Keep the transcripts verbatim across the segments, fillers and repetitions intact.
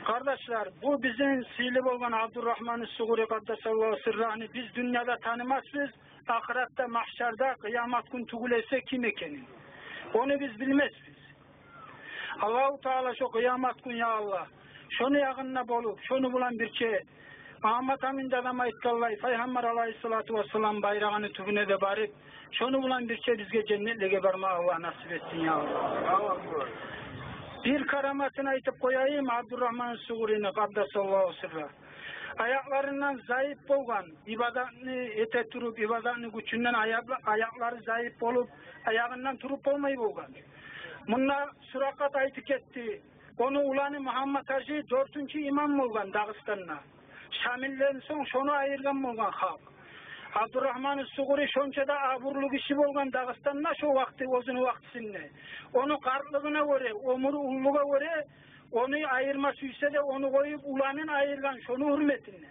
Къардашлар, бу бизин сыйлы болгъан Абдуррагьман ас-Сугъури, къаддасаллагьу сиррагьу, биз дюньяда танымасбыз, ахыратда, магьшарда, къыямат гюн тюгюл эсе ким экенин. Ону биз билмесбиз. Аллагьу Таала шо къыямат гюн, я Аллагь, шону ягъында болуп, шону булан бирче, Магьаммат Амин дадам айтгъанлай, Пайхаммар алайгьиссалату вассалам байрагъыны тюбюне де барып, шону булан бирче бизге женнетлеге барма Аллагь насип этсин, я Аллагь. Бир караматын айтып къояйым Абдуррагьман ас-Сугъурини, къаддасаллагьу сиррагьу. Аякъларындан зайып болгъан, ибадатны эте туруп, ибадатны гючюнден аякъла-, аякълары зайып болуп, аягъындан туруп болмай болгъан. Мунда Суракъат айтып гетди. Ону уланы Магьаммат-гьажи дёртюнчю имам болгъан Дагъыстанда. Шамилден сонг шону айыргъан болгъан халкъ. Абдуррагьман ас-Сугъури шонча да абурлу гиши болгъан Дагъыстанда шо вакъти, оьзюню вакътисинде. Ону къартлыгъына гёре, оьмюр уллугъа гёре, ону айырма сюйсе де, ону къоюп, уланын айыргъан шону гьюрметинден.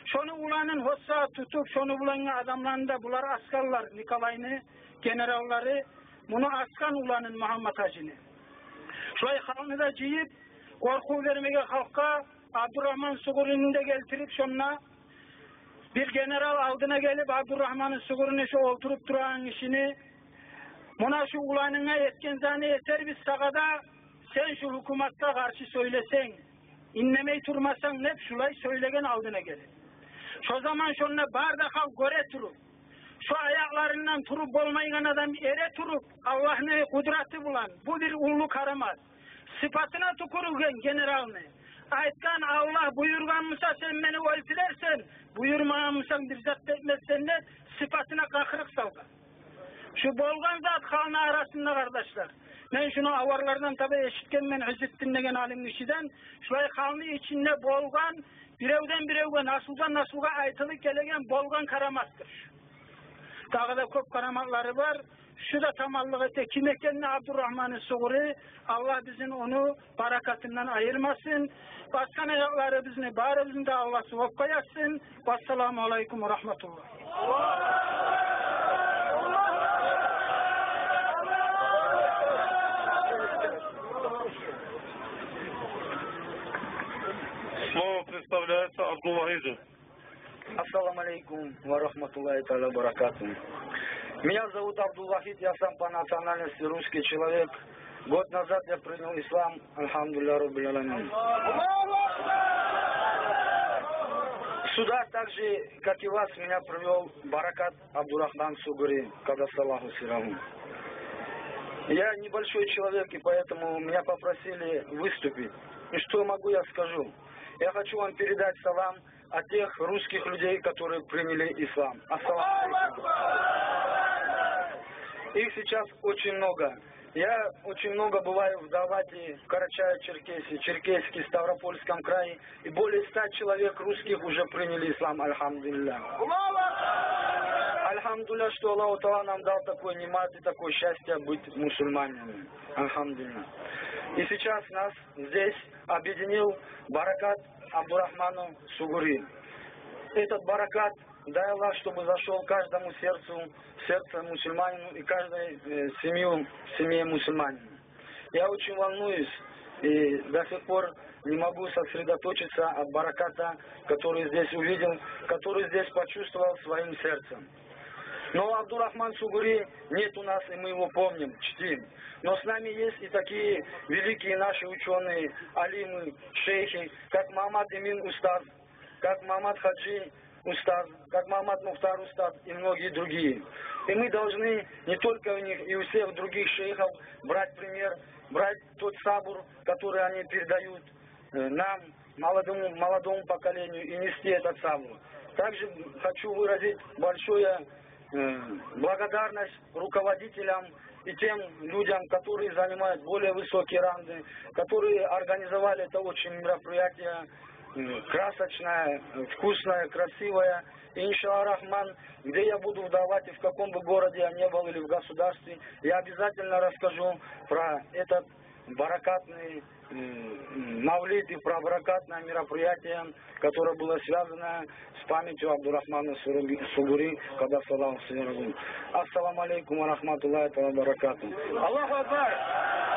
Шону уланын гьоссагъа тутуп, шону булангъы адамланы да, булар аскъанлар, Николайны генераллары, муну аскъан уланын, Магьаммат-гьажини. Шулай халкъны да жыйып, къоркъув бермеге халкъгъа, Абдуррагьман ас-Сугъурини де гелтирип, шонда бир генерал алдына гелип, Абдуррагьман ас-Сугъурини, шо олтуруп турагъан гишини: «Муна шу уланынга этген затны этербиз сагъа да, сен шу гьукуматгъа къаршы сёйлесенг, иннемей турмасанг», — деп, шулай сёйлеген алдына гелип. Шо заман шонда бары да халкъ гёре туруп, шо аякъларындан туруп болмайгъан адам эре туруп, Аллагьны къудраты булан, бу бир уллу карамат. Сыпатына тюкюрюлген генералны. Айтгъан: «Аллагь буюргъан буса, сен мени оьлтюрерсен, буюрмагъан бусанг, бир зат да этмессен», — деп, сыпатына къакъырыкъ салгъан. Шу болгъан зат халкъны арасында, къардашлар. Мен шуну аварлардан таба эшитгенмен Иззитдин деген алим гишиден. Шулай халкъны ичинде болгъан, биревден биревге, насулдан насулгъа айтылып гелеген, болгъан караматдыр. Дагъы да кёп караматлары бар. Шу да таманлыкъ эте ким экенни Абдуррагьман ас-Сугъури. Аллагь бизин ону баракатындан айырмасын. Басгъан аякъларыбызны барыбызны да Аллагь сувапгъа язсын. Вассаламу алайкум ва рагьматуллагь. Слово предоставляется Абдулвахиду. Ассаламу алейкум ва рахматуллахи тааля ва баракатух. Меня зовут Абдулвахид, я сам по национальности русский человек. Год назад я принял ислам, альхамдулилля раббиль алямин. Сюда так же, как и вас, меня привёл Баракат Абдурахман Сугури, каддасаллаху сирраху. Я небольшой человек, и поэтому меня попросили выступить. И что могу, я скажу. Я хочу вам передать салам от тех русских людей, которые приняли ислам. Ассаламу алейкум. Их сейчас очень много. Я очень много бываю в Даавате, в Карачаево-Черкесии, Черкеске, Ставропольском крае. И более ста человек русских уже приняли ислам, альхамдулилля. Альхамдулилля, что Аллаху Тааля нам дал такой ниъмат и такое счастье быть мусульманинами. Альхамдулилля. И сейчас нас здесь объединил баракат Абдурахману Сугури. Этот баракат, дай Аллах, чтобы зашёл каждому сердцу, сердце мусульманину и каждой, э, семью, семье мусульманина. Я очень волнуюсь и до сих пор не могу сосредоточиться от бараката, который здесь увидел, который здесь почувствовал своим сердцем. Но Абдурахман Сугури нет у нас, и мы его помним, чтим. Но с нами есть и такие великие наши учёные, алимы, шейхи, как Магьаммат Эмин устаз, как Магьаммат Хаджи устаз, как Магьаммат Мухтар устаз и многие другие. И мы должны не только у них, и у всех других шейхов брать пример, брать тот сабур, который они передают, э, нам, молодому, молодому поколению, и нести этот сабур. Также хочу выразить большое, э, благодарность руководителям и тем людям, которые занимают более высокие ранги, которые организовали это очень мероприятие, м, красочное, вкусное, красивое. И, иншаллах рахман, где я буду в Даавате, в каком бы городе я не был или в государстве, я обязательно расскажу про этот баракатный, м, мавлид и про баракатное мероприятие, которое было связано с памятью Абдурахмана Суруги-, Сугури, каддасаллаху сирраху. Ассаламу алейкум ва рахматуллахи тааля ва баракатух. Аллаху акбар!